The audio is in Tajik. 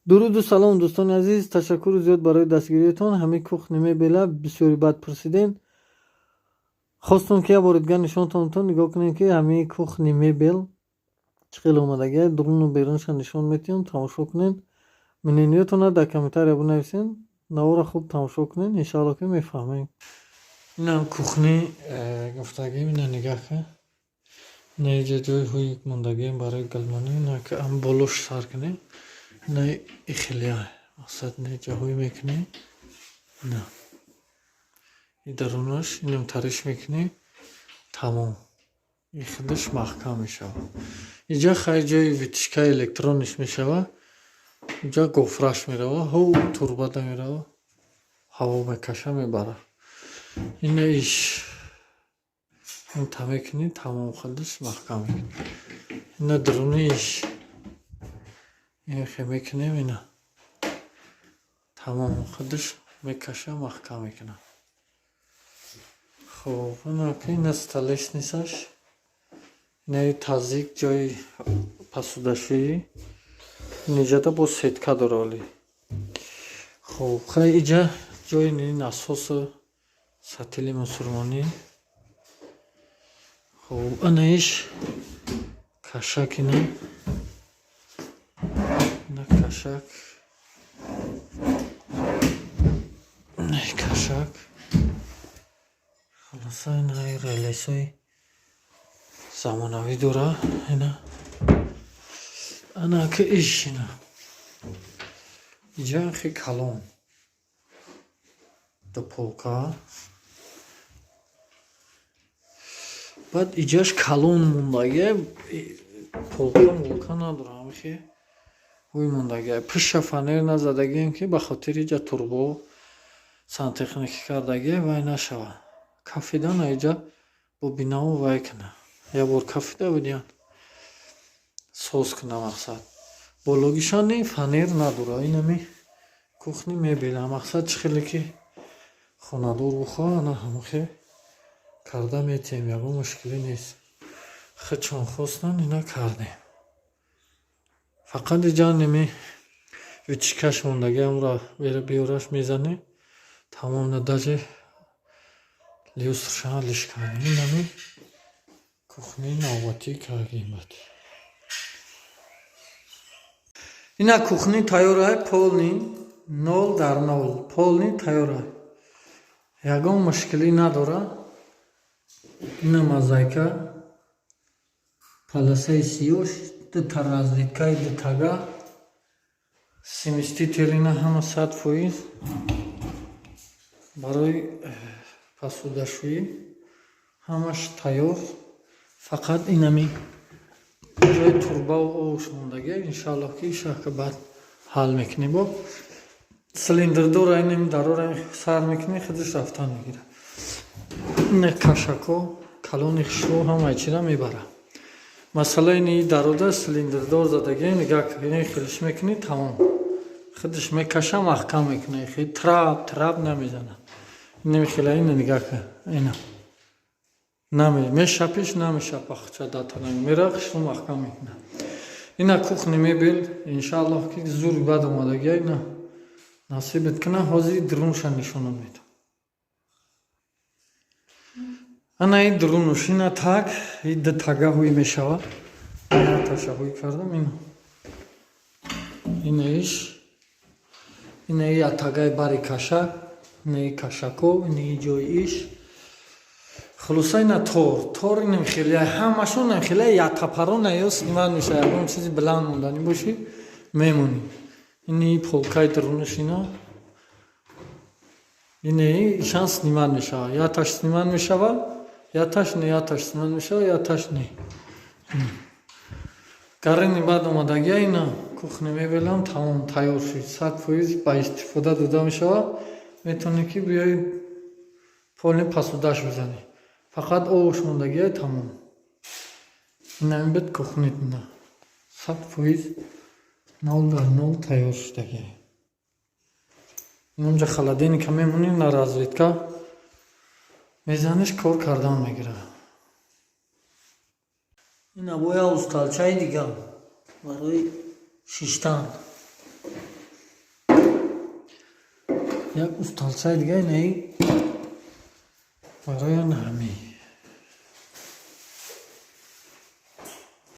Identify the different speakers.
Speaker 1: Дуруду салом, дӯстони азиз, ташаккури зиёд барои дастгириятон. Ҳамин кухни мебела бисёри бад пурсидем. Хостум, ки як бори дигар нишонтон тон. Нигоҳ кунед, ки ҳамин кухни мебел чӣ хел омадагия. Дуруну берунша нишон метиҳам, тамошо кунед. Мнениётонро дар комментария бинависед. Наворро хуб тамошо кунед, иншоалло, ки мефаҳмед. Инам кухни гуфтагим, ина нигаҳ кун. Ина иҷа ҷои ҳуи мондагием барои гулмонӣ, ина ки ам болош сар кунем. Ина ихелия мақсад, ина иҷа ҳуй мекунем. Ина и дарунаш инам тариш мекунем, тамом. И худаш маҳкам мешавад. Иҷа хай ҷои вытяжкаи электрониш мешавад. Иҷа гофраш мерава, ҳу турбада мерава, ҳаво мекаша, мебара. Ина иш инта мекунӣ, тамом, худаш маҳкам мекунӣ. Ина дуруни иш инхе мекунем, ина тамом, худаш мекаша, маҳкам мекунад. Хуб, ина ки ина столешницаш, инаи тазик, ҷои посудашӯӣ. Иниҷада боз сетка дора оли. Хуб, хай, иҷа ҷои насосу сатили мусулмонӣ. Хуб, ана иш кашак, ина ина кашак, инаи кашак. Хулоса, инаи релесҳои замонавӣ дора. Ина ана ки иш, ина иҷа хе калон ду полка, баъд иҷаш калон мондагия, полка молка надора, ҳамихе ҳуй мондагия. Пуша фанер назадагием, ки ба хотири иҷа турбо сантехникӣ кардагия, вай нашавад. Кафидан иҷа бо бинао вай кунад. Як бор кафида будиян, соз кунад, мақсад. Бологишани фанер надора. Инами кухни мебела. Мақсад, чӣ хеле ки хонадор бихоҳад, ана ҳамохе карда метиҳем, ягон мушкилӣ нест. Худшон хостанд, ина кардем. Фақат иҷа неми вытяжкаш мондагия, амро биёраш мезанем, тамом. На даже люстршам алиш кардем. Инами кухни навбатӣ кардем бад. Ина кухни тайёрай, полный, 0 дар 0, полный тайёрай. Ягон мушкилӣ надора. Ина мозаика, полосаи сиёш, дута розеткаи дутага, смеситель, ина ҳама 100% барои посудашӯӣ ҳамаш тайёр. Фақат инами ҷои турбаву овш мондагия, иншоаллоҳ, ки ишака баъд ҳал мекунем. Бо цилиндрдора инами дарора сар мекунем, худаш рафтан мегирад. Ина кашако калони хушрӯ ҳамаи чира мебарад. Масъала ини дарода цилиндрдор задагия, нигаҳ кунед, хелиш мекунӣ, тамом. Худаш мекаша, маҳкам мекунад, хел трап трап намезанад. Инами хела, ина нигаҳ кун, ина наме мешапиш, намешапа, хуча датана мера, хушрӯ маҳкам мекунад. Ина кухни мебел, иншоаллоҳ, ки зур бад омадагия, ина насибат кунад, ҳозир дурунша нишонат медиҳам. Ана и дурунуш, ина так, и ду тага ҳуй мешавад. Таша ҳуй кардам, ина. Ина иш, ина и тагаи бари кашак, ина и кашако, ина и ҷои иш. Хулоса, ина тор, тор инам хеле ҳамашон хеле яктапарона ё снимать мешавад, ягон чизи баланд монданӣ бошӣ, мемонӣ. Ини полкаи дарунаш, ина. Ини ишан снимать мешавад. Яташ снимать мешавад, яташ не, яташ снимать мешавад, яташ не. Гарини баъд омадагия, ина кухни мебелам тамом тайёр шуд. 100% ба истифода дода мешавад. Метавонӣ, ки биёи полный посудаш бизанӣ. Фақат овош мондагия, тамом. Инами бед кухни, ина. 100% 0 дар 0 тайёр шудагия. Инонҷа холодильника мемонӣ, на розетка мезаниш, кор кардан мегирад. Ина боя усталчаи дигар барои шиштан. Як усталчаи дига, инаи барои ҳамин.